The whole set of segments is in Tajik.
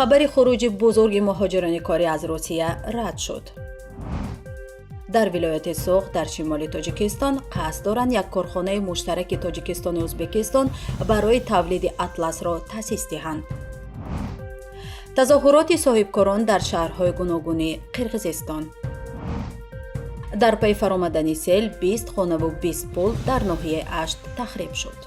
Хабари хуруҷи бузурги муҳоҷирони корӣ аз Русия рад шуд. Дар вилояти Суғд дар шимоли Тоҷикистон қасд доранд як корхонаи муштараки Тоҷикистону Ӯзбекистон барои тавлиди атласро таъсис диҳанд. Тазоҳуроти соҳибкорон дар шаҳрҳои гуногуни Қирғизистон. Дар пайи фаромадани сел 20 хонаву 20 пул дар ноҳияи Ашт тахриб шуд.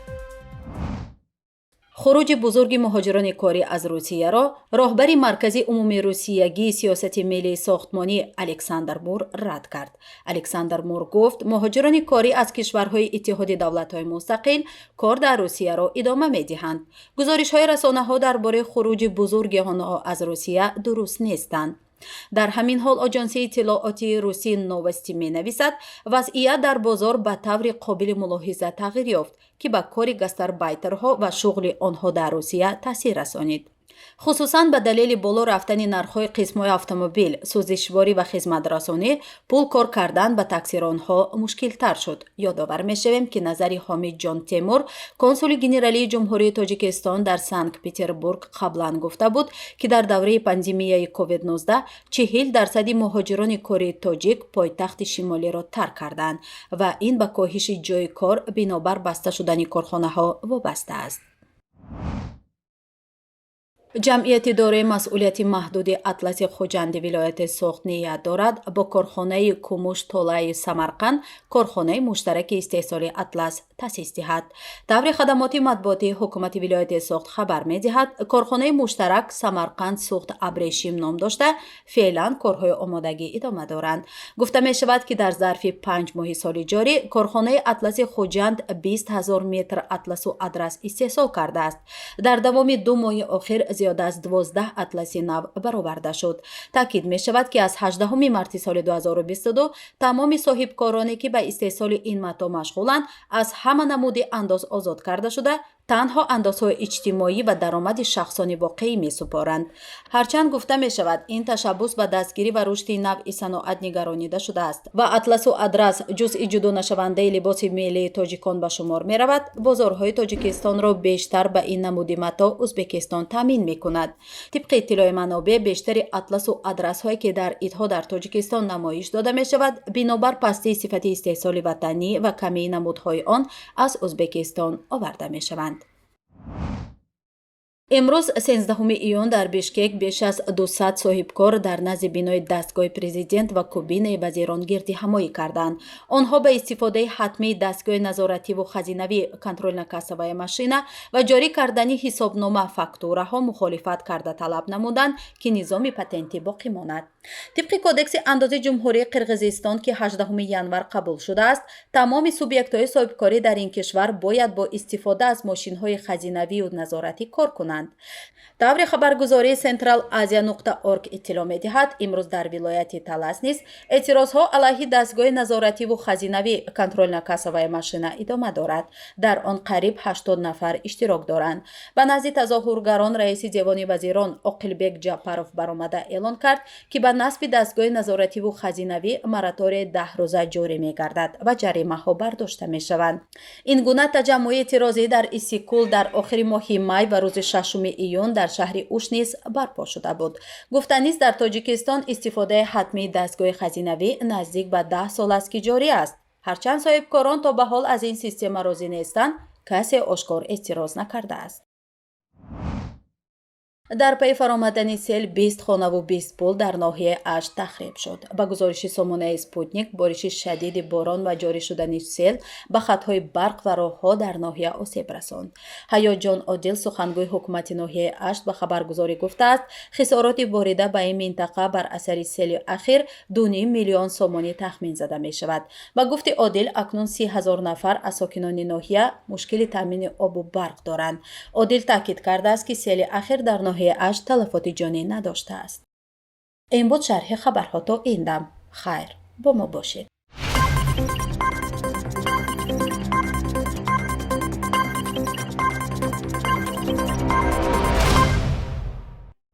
Хуруҷи бузурги муҳоҷирони корӣ аз Русияро роҳбари Маркази умумирусиягии сиёсати миллии сохтмонӣ Александр Мур рад кард. Александр Мур гуфт, муҳоҷирони корӣ аз кишварҳои Иттиҳоди давлатҳои мустақил кор дар Русияро идома медиҳанд. Гузоришҳои расонаҳо дар бораи хуруҷи бузурги онҳо аз Русия дуруст нестанд. Дар ҳамин ҳол оҷонсии иттилоотии русӣ «Новости» менависад, вазъият дар бозор ба таври қобили мулоҳиза тағйир ёфт, ки ба кори гастарбайтерҳо ва шуғли онҳо дар Русия таъсир расонид. Хусусан ба далели боло рафтани нархҳои қисмҳои автомобил, сӯзишворӣ ва хизматрасонӣ пул кор кардан ба таксиронҳо мушкилтар шуд. Ёдовар мешавем, ки назари Ҳомидҷон Темур, консули генералии Ҷумҳурии Тоҷикистон дар Санкт Петербург, қаблан гуфта буд, ки дар давраи пандемияи COVID-19 40 дарсади муҳоҷирони кории тоҷик пойтахти шимолиро тарк карданд ва ин ба коҳиши ҷойи кор бинобар баста шудани корхонаҳо вобаста аст. Ҷамъияти дорои масъулияти маҳдуди «Атласи Хуҷанди» вилояти Суғд ният дорад бо корхонаи Кумуш Толаи Самарқанд корхонаи муштараки истеҳсоли атлас таъсис диҳад. Тавре хадамоти матбуотии ҳукумати вилояти Суғд хабар медиҳад, корхонаи муштарак «Самарқанд Суғд Абрешим» ном дошта, феълан корҳои омодагӣ идома доранд. Гуфта мешавад, ки дар зарфи 5 моҳи соли ҷорӣ корхонаи «Атласи Хуҷанд» 20 000 метр атласу адрас истеҳсол кардааст. Дар давоми 2 моҳи охир зиёда аз 12 атласи нав бароварда шуд. Таъкид мешавад, ки аз 18 марти соли 2022 тамоми соҳибкороне, ки ба истеҳсоли ин матоъ машғуланд, аз ҳама намуди андоз озод карда шуда, танҳо андозҳои иҷтимоӣ ва даромади шахсони воқеӣ месупоранд. Ҳарчанд гуфта мешавад, ин ташаббус ба дастгирӣ ва рушди навъи саноат нигаронида шудааст ва атласу адрас ҷузъи ҷудонашавандаи либоси миллии тоҷикон ба шумор меравад, бозорҳои Тоҷикистонро бештар ба ин намуди матоъ Ӯзбекистон таъмин мекунад. Тибқи иттилои манобеъ, бештари атласу адрасҳое, ки дар идҳо дар Тоҷикистон намоиш дода мешавад, бинобар пастии сифати истеҳсоли ватанӣ ва камии намудҳои он аз Ӯзбекистон оварда мешаванд. Имрӯз, 13 июн, дар Бишкек беш аз 200 соҳибкор дар назди бинои дастгоҳи президент ва кабинаи вазирон гирдиҳамоӣ карданд. Онҳо ба истифодаи ҳатмии дастгоҳи назоративу хазинавӣ, контрольно-кассовая машина, ва ҷорӣ кардани ҳисобнома фактураҳо мухолифат карда, талаб намуданд, ки низоми патентӣ боқӣ монад. Тибқи Кодекси андози Ҷумҳурии Қирғизистон, ки 18 январ қабул шудааст, тамоми субъектҳои соҳибкорӣ дар ин кишвар бояд бо истифода аз мошинҳои хазинавию назоратӣ кор кунанд. Тавре хабаргузории Централ Азия нуқта орг иттилоъ медиҳад, имрӯз дар вилояти Талас низ эътирозҳо алайҳи дастгоҳи назоративу хазинавӣ, контрольно-кассовая машина, идома дорад. Дар он қариб 80 нафар иштирок доранд. Ба назди тазоҳургарон раиси Девони вазирон Оқилбек Ҷапаров баромада эълон кард, ки ба насби дастгоҳи назоративу хазинавӣ мораторияи 10 рӯза ҷорӣ мегардад ва ҷаримаҳо бардошта мешаванд. Ин гуна таҷаммуи эътирозӣ дар Иссиқкӯл дар охири моҳи май ва рӯзи 6 июн дар шаҳри Уш низ барпо шуда буд. Гуфтанист, дар Тоҷикистон истифодаи ҳатмии дастгоҳи хазинавӣ наздик ба 10 сол аст, ки ҷорӣ аст. Ҳарчанд соҳибкорон то ба ҳол аз ин система розӣ нестанд, касе ошкор эътироз накардааст. Дар пайи фаромадани сел 20 хонаву 20 пул дар ноҳияи Ашт тахриб шуд. Ба гузориши сомонаи «Спутник», бориши шадиди борон ва ҷорӣ шудани сел ба хатҳои барқ ва роҳҳо дар ноҳия осеб расонд. Ҳаётҷон Одил, сухангӯи ҳукумати ноҳияи Ашт, ба хабаргузорӣ гуфтааст, хисороти ворида ба ин минтақа бар асари сели ахир 2,5 миллион сомонӣ тахмин зада мешавад. Ба гуфти Одил, акнун 30 000 нафар аз сокинони ноҳия мушкили таъмини обу барқ доранд. Одил таъкид кардааст, ки сели ахир дар ноҳияи Ашт талафоти ҷонӣ надоштааст. Ин буд шарҳи хабарҳо то ин дам. Хайр, бо мо бошед.